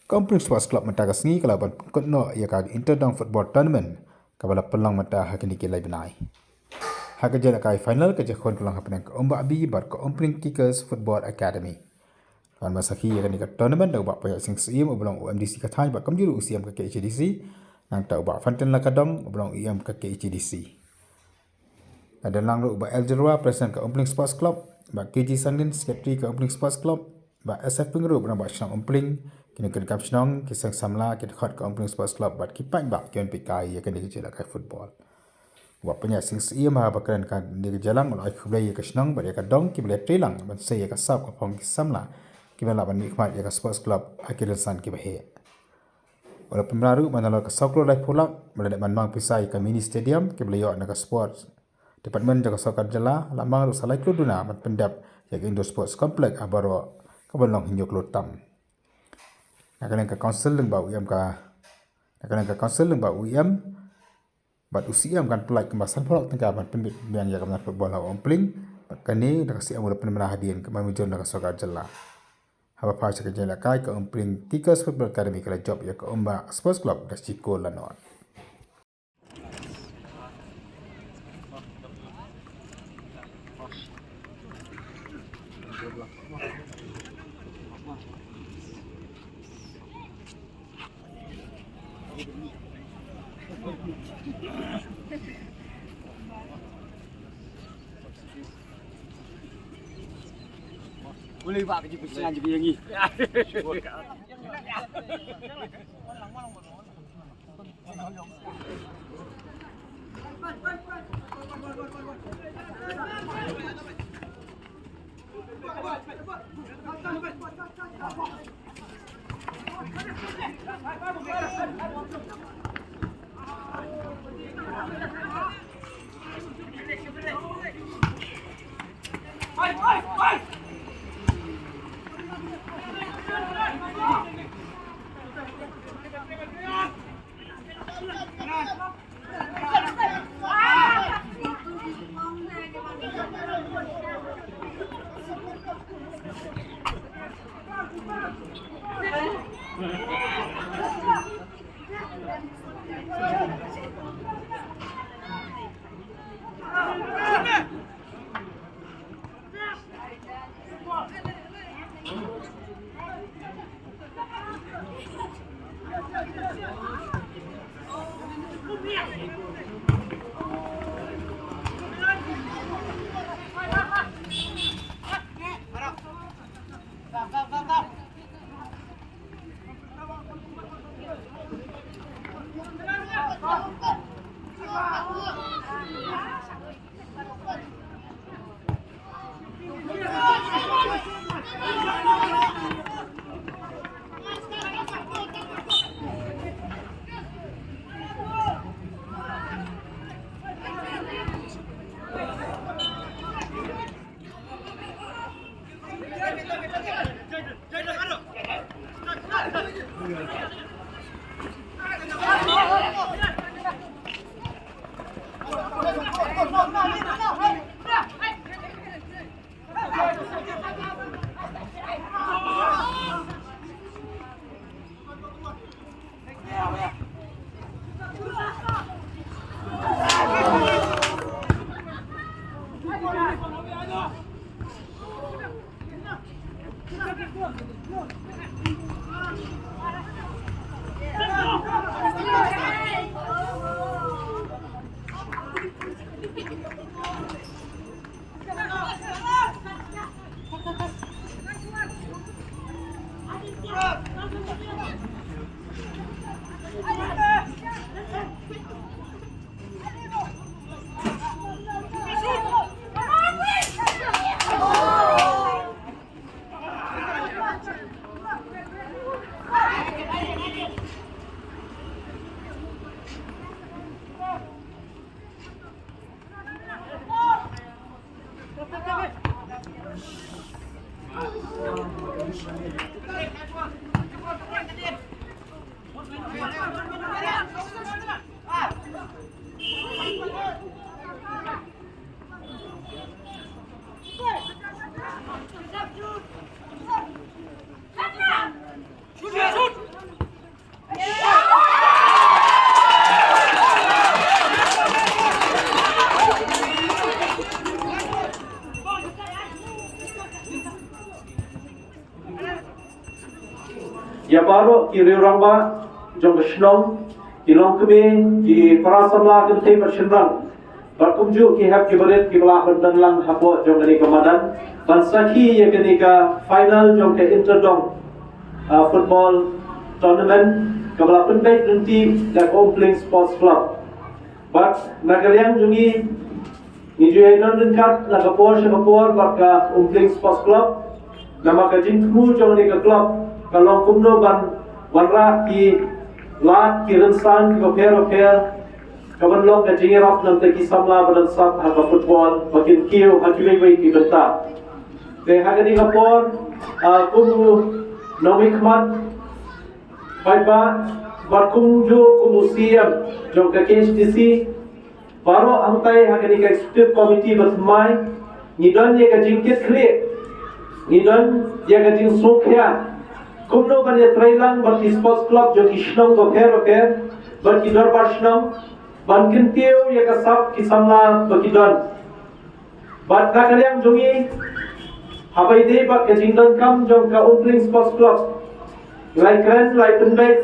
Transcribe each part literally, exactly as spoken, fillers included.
Ka Umpling Sports Club mynta ka sngi ka la ban pynkut noh ïa ka Inter Dong Football Tournament kaba la pynlong mynta ha kine ki lai bnai. Ha ka jingïalehkai final ka jingkhun ka long hapdeng ka Umbah B bad ka Umpling Kickers Football Academy. Ka ban sakhi ïa kane ka tournament da u Bah Pynïaid Sing Syiem uba long u M D C ka thaiñ bad kumjuh ruh u Syiem ka K H A D C, nangta u Bah Fantin Lakadong uba long u E M ka K H A D C. La don lang ruh u Bah L Jyrwa, President ka Umpling Sports Club, Bah K G Sangdin, Secretary ka Umpling Sports Club, Bah S F Pyngrope, Bah Shnong Umpling, kine ki donkam shnong, ki seng samla, ki dkhot ka Umpling Sports Club bad ki paidbah kiba wan peit kai ïa kane ka jingïalehkai football. U Bah Pynïaid Sing Syiem haba kren ha kane ka jingïalang u la ai khublei ïa ka shnong bad ïa ka dong kiba la trei lang ban sei ïa ka sap ka phong ki samla kiba la lah ban mihkhmat ïa ka sports club ha ki rynsan kiba heh. U la pynbna ruh ba nalor ka saw klur laiphew lak ba la dep ban mang pisa ïa ka mini stadium kiba la ïoh na ka sports department jong ka sorkar jylla, la mang ruh sa lai klur duna ban pyndep ïa ka indoor sports complex ha baroh kaba long hynñiew klur tam. Na ka liang ka council lyngba u E M ka, na ka liang ka council lyngba u E M bad u C M kan pyllait kumba sanphew lak tyngka ban pynbit pynbiang ïa ka bynta football ha Umpling. Bad kane da ka C M u la pynbna hadien ka ban mynjur na ka sorkar jylla. Haba phai sha ka jingïalehkai, ka Umpling Kickers Football Academy ka la jop ïa ka Umbah Sports Club da shi kol la nod. Boleh ba ka jibu sinan jibu yang ni. ïa baroh ki riew rangbah jong ka shnong, ki longkmie, ki para samla kynthei bad shynrang, bad kumjuh ki hep ki barit kiba lah ban don lang hapoh jong kane ka madan ban sakhi ïa kane ka final jong ka Inter Dong, ah, football tournament kaba la pynbeit lynti da ka Umpling Sports Club. Bad na ka liang jong ngi, ngi ju ïai don ryngkat na ka por sha ka por bad ka Umpling Sports Club. Namar ka jingthmu jong kane ka club ka long kumno ban wanrah ki lad ki rynsan kiba pher bapher, kaban long ka jingïarap na ki samla ba don sap ha ka football ba kin kiew ha kiwei wei ki bynta. Te ha kane ka por, ah, kum u nongmihkhmat paidbah bad kumjuh kum u C E M jong ka K H A D C, baroh hangtai ha kane ka executive committee ba thymmai, ngi don ïa ka jingkitkhlieh, ngi don ïa ka jingsngewkhia kumno ban ïatreilang bad ki sports club jong ki shnong bapher bapher, bad ki dorbar shnong, ban kyntiew ïa ka sap ki samla ba ki don. Bad na ka liang jong ngi, haba ïadei bad ka jingdonkam jong ka Umpling Sports Club, ngi la kren, la pynbeit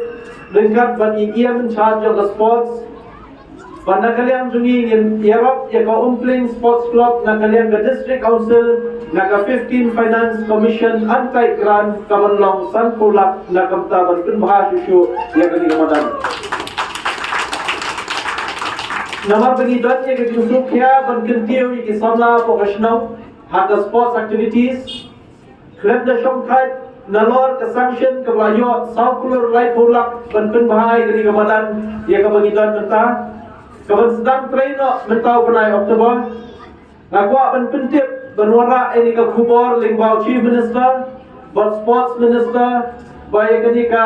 ryngkat bad i E M in charge jong ka sports. Bad na ka liang jong ngi, ngin ïarap ïa ka Umpling Sports Club na ka liang ka District Council, na ka fifteen Finance Commission Untied Grant kaban long sanphew lak, na ka bynta ban pynbha shuh shuh ïa kane ka madan. Namar ba ngi don ïa ka jingsngewkhia ban kyntiew ïa ki samla hapoh ka shnong ha ka sports activities. Khlem da shongthait nalor ka sanction kaba la ïoh saw klur laiphew lak ban pynbha ïa kane ka madan ïa kaba ngi don mynta, kaban sdang trei noh mynta u bnai October. Nga kwah ban pyntip ban wanrah ïa kane ka khubor lyngba u Chief Minister bad Sports Minister ba ïa kane ka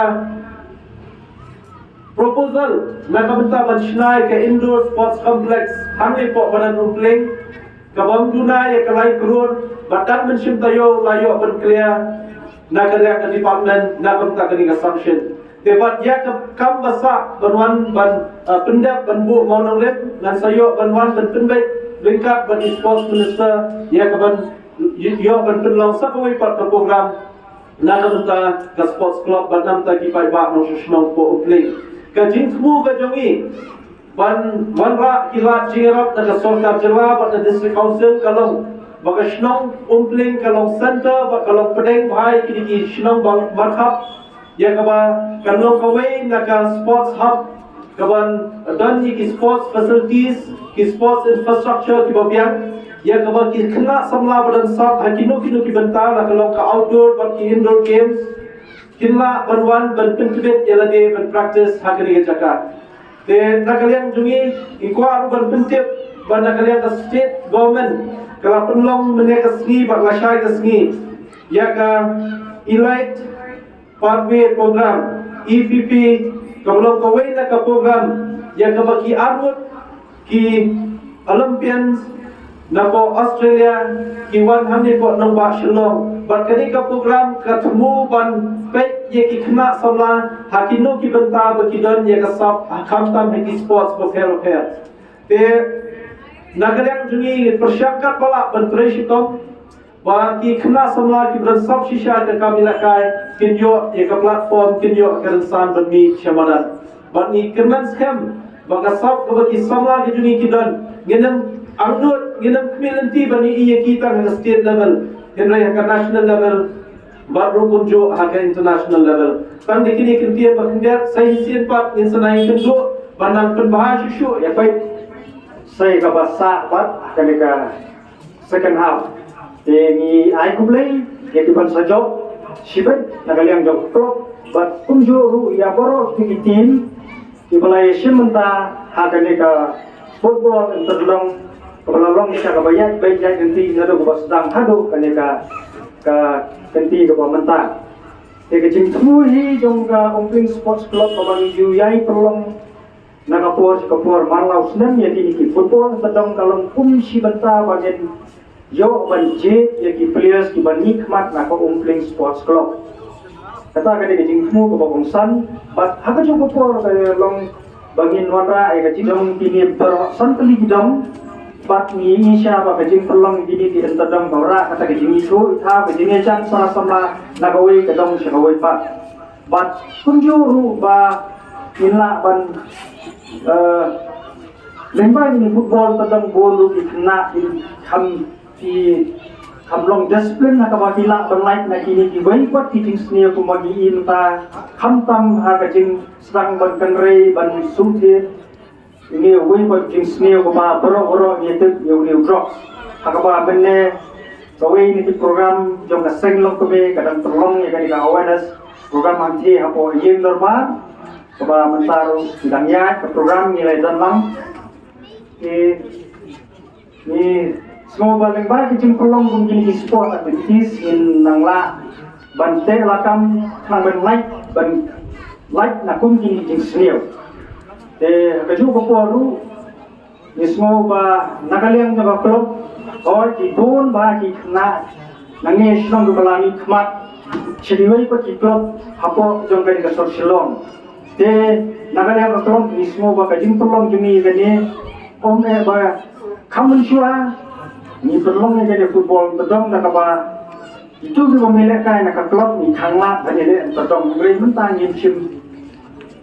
proposal na ka bynta ban shna ïa ka indoor sports complex hangne hapoh madan Umpling, kabym duna ïa ka lai klur, bad tang mynshem taïew la ïoh ban clear na ka liang ka department na ka bynta kane ka sanction. Te bad ïa ka kam ba sah ban wan ban, uh, pyndep ban buh mawnongrim, ngan sa ïoh ban wan ban pynbeit ryngkat bad i sports minister ïa kaban ïoh ban pynlong sa kawei pat ka program na ka bynta ka sports club bad na ka bynta ki paidbah nongshong shnong hapoh Umpling. Ka jingthmu ka jong ngi ban wanrah ki lad jingïarap na ka sorkar jylla bad na district council ka long ba ka shnong Umpling ka long center bad ka long pdeng bha ïa kine ki shnong ba markhap, ïa kaba kan long kawei na ka sports hub kaban don ïa ki sports facilities, ki sports infrastructure kiba biang, ïa kaba ki khynnah samla ba don sap ha kino kino ki bynta, la ka long ka outdoor bad ki indoor games, kin lah ban wan ban pyntbit ïa lade ban practice ha kane ka jaka. Te na ka liang jong ngi, ngi kwah ruh ban pyntip ba na ka liang ka state government ka la pynlong mynne ka sngi bad lashai ka sngi ïa ka Elite Pathway Program, E P P, kaba long kawei na ka program ïa kaba ki arngut ki Olympians na ka Australia ki wan hangne hapoh nongbah Shillong. Bad kane ka program ka thmu ban peit ïa ki khynnah samla ha kino ki bynta ba ki don ïa ka sap, ha khamtam ha ki sports bapher bapher. Te na ka liang jong ngi, ngi pyrshang katba lah ban trei shitom ba ki khynnah samla kiba don sap shisha ka kam ïalehkai kin ïoh ïa ka platform, kin ïoh ka rynsan ban mih sha madan. Bad ngi kyrmen skhem ba ka sap kaba ki samla ki jong ngi ki don, ngin ym angnud, ngin ym khmih lynti ban ïohi ïa ki tang ha ka state level, hynrei ha ka national level bad ruh kumjuh ha ka international level. Tang da kine ki kyntien ba khyndiat, sa shisien pat ngin sa nang ïakynduh ban nang pynbha shuh shuh ïa ka. Sa kaba sah pat ha kane ka second half. Te ngi ai khublei ïa ki ban sa jop shibit na ka liang jong ka club bad kumjuh ruh ïa baroh ki team kiba la ïashim bynta ha kane ka football inter-long kaba la long sha kaba ïaid beit ïaid lynti naduh kaba sdang haduh kane ka, ka kynti kaba mynta. Te ka jingthmu hi jong ka Umpling Sports Club kaba ngi ju ïai pynlong na ka por sha ka por man la u snem ïa kine ki football inter-long ka long kum shi bynta ba ngin ïoh ban jied ïa ki players kiba mihkhmat na ka Umpling Sports Club. Kata ka dei ka jingthmu kaba kongsan bad ha kajuh ka por ka long ba ngin wanrah ïa ka jingdong kine baroh san tylli ki dong bad ngi i sha ba ka jingpynlong kine ki inter-dong ba wanrah kata ka jingïathuh ithuh ka jingïajan sara samla na kawei ka dong sha kawei pat. Bad kumjuh ruh ba ngin lah ban, eh, lyngba ïa kane ka football tang bun ruh ki khynnah ki kham, ki kham long discipline ha kaba ki lah ban lait na kine kiwei pat ki jingsniew kumba ngi ïohi mynta, khamtam ha ka jingsdang ban kynrei ban sngewthuh. Ngi ïohi ba jingsniew kaba baroh baroh ngi tip ïa une u drugs. Ha kaba mynne kawei na ki program jong ka seng longkmie ka dang pynlong ïa kane ka awareness program hangtei hapoh ïing dorbar. Kaba mynta ruh ngi dang ïaid ka program ngi la ïa don lang. Ki Ngi sngew ba lyngba ki jingpynlong kum kine ki sport activities ngin nang lah ban teh lakam khnang ban lait, ban lait na kum kine ki jingsniew. Te ha kajuh ka por ruh ngi sngew ba na ka liang jong ka club, hooid ki bun ba ki khynnah na ngi shnong kiba la mihkhmat sha kiwei pat ki club hapoh jong kane ka sor Shillong. Te na ka liang ka club ngi sngew ba ka jingpynlong jong ngi kane, ym eh ba kham mynshuwa ngi pynlong ïa kane football tang da kaba kito kiba ym lehkai na ka club ngi khang lad ban ïaleh tang, hynrei mynta ngim shym,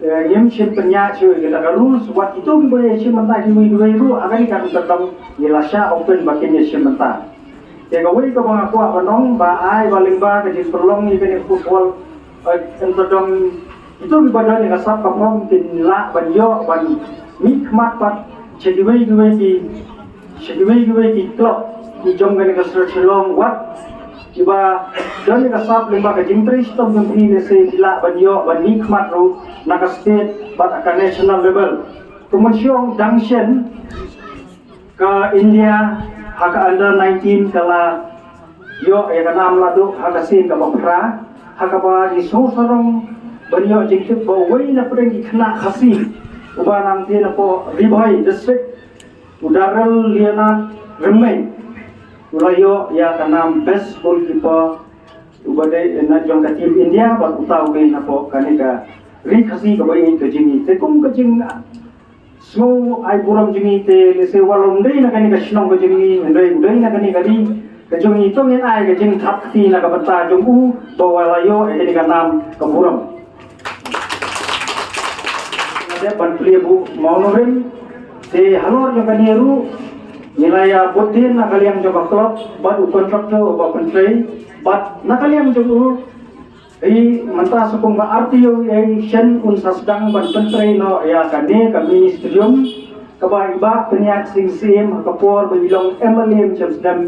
eh, ngim shym pynïaid shuh ïa kata ka rules, wat kito kiba ïashim mynta kiwei kiwei ruh ha kane ka rules tang ngi la shah open ba kin ïashim mynta. Te kawei kaba nga kwah ban ong ba ai ba lyngba ka jingpynlong ïa kane football, eh, tang, kito kiba don ïa ka sap ka pom kin lah ban ïoh ban mihkhmat pat sha kiwei kiwei ki, sha kiwei kiwei ki club ki jong kane ka sor Shillong, wat kiba don ïa ka sap lyngba ka jingtrei shitom jong ki, lehse ki lah ban ïoh ban mihkhmat ruh na ka state bad ka national level. Kumba shong dang shen ka India ha ka under nineteen ka la ïoh ïa ka nam la duh ha ka sien kaba phra, ha kaba ngi sngew sarong ban ïoh jingtip ba uwei na pdeng ki khynnah Khasi uba nang tei napoh Ri Bhoi District, u Daryl Leonard Rymmei, u la ïoh ïa ka nam best goalkeeper uba dei na jong ka team India bad uta u dei napoh kane ka Ri Khasi kaba ïeit ka jong ngi. Te kum ka jing sngew ai burom jong ngi te lehse wat la ym dei na kane ka shnong ka jong ngi, hynrei dei na kane ka ri ka jong ngi, to ngin ai ka jingthap kti na ka bynta jong u ba u la ïoh ïa kane ka nam ka burom. Nga dep ban plie buh mawnongrim, te halor jong kane ruh ngi la ïa bud dien na ka liang jong ka club bad u contractor uba pyntrei, bad na ka liang jong u Hynrei mynta shuh kumba artylli shen un sa sdang ban pyntrei noh ïa kane ka mini stadium kaba i Bah Pynïaid Sing Syiem ha ka por ba i long M L A mynshem snem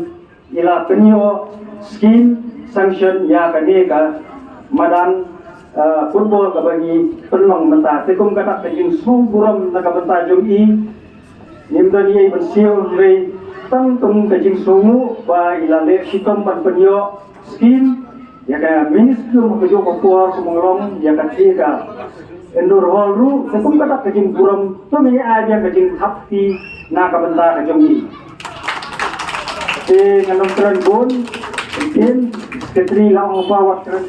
i la pynïoh scheme sanction ïa kane ka madan, eh, football kaba ngi pynlong mynta. Te kum kata ka jingsngew burom na ka bynta jong i, ngim don ei ban siew, hynrei tang kum ka jingsngew ba i la leh shitom ban pynïoh scheme ïa ka mini stadium ha kajuh ka por, kumba long ïa kata ka indoor hall ruh, te kum kata ka jingburom, to ngin ai biang ka jingthap kti na ka bynta ka jong i. Te ngan ym kren bun, mungkin Secretary la ong ba wat kren